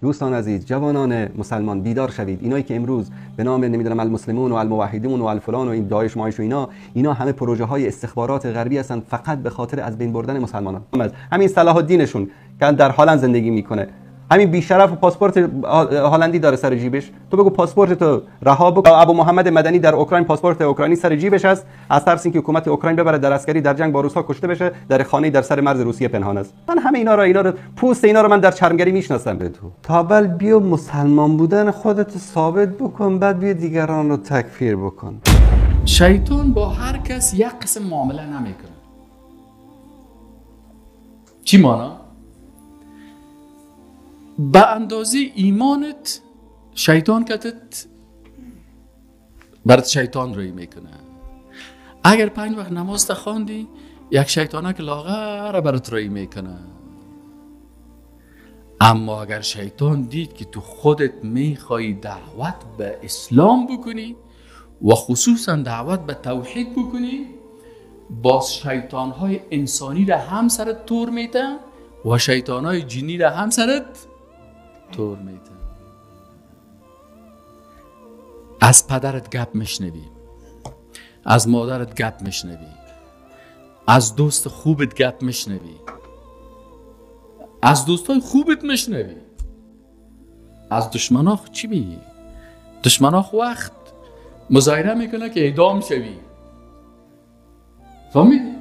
دوستان عزیز، جوانان مسلمان بیدار شوید. اینایی که امروز به نام نمیدونم المسلمون و الموحدون و الفلان و این داعش ماعش و اینا همه پروژه های استخبارات غربی هستن، فقط به خاطر از بین بردن مسلمانان. همین صلاح الدینشون که در هلند زندگی میکنه، همین بیشرف و پاسپورت هلندی داره سر جیبش، تو بگو پاسپورت تو رها بکن. ابو محمد مدنی در اوکراین پاسپورت اوکراینی سر جیبش است، از ترس اینکه حکومت اوکراین ببره در عسکری در جنگ با روس‌ها کشته بشه، در خانه در سر مرز روسیه پنهان است. من همه اینا رو پوست اینا رو من در چرمگری میشناسم. به تو تا اول بیا مسلمان بودن خودت ثابت بکن، بعد بیا دیگران رو تکفیر بکن. شیطان با هر کس یک قسم معامله نمیکنه. چی مانا؟ به اندازه ایمانت شیطان کتت برات شیطان روی میکنه. اگر 5 وقت نماز خواندی، یک شیطانه که لاغر برات روی میکنه. اما اگر شیطان دید که تو خودت میخوای دعوت به اسلام بکنی و خصوصا دعوت به توحید بکنی، باز شیطان های انسانی را هم سرت تور میته و شیطان های جنی را هم سرت تور میته. از پدرت گپ میشنوی، از مادرت گپ میشنوی، از دوست خوبت گپ میشنوی، از دوستای خوبت میشنوی، از دشمنا چی میگی؟ دشمنا وقت مظاهره میکنه که اعدام شوی. فهمیدی؟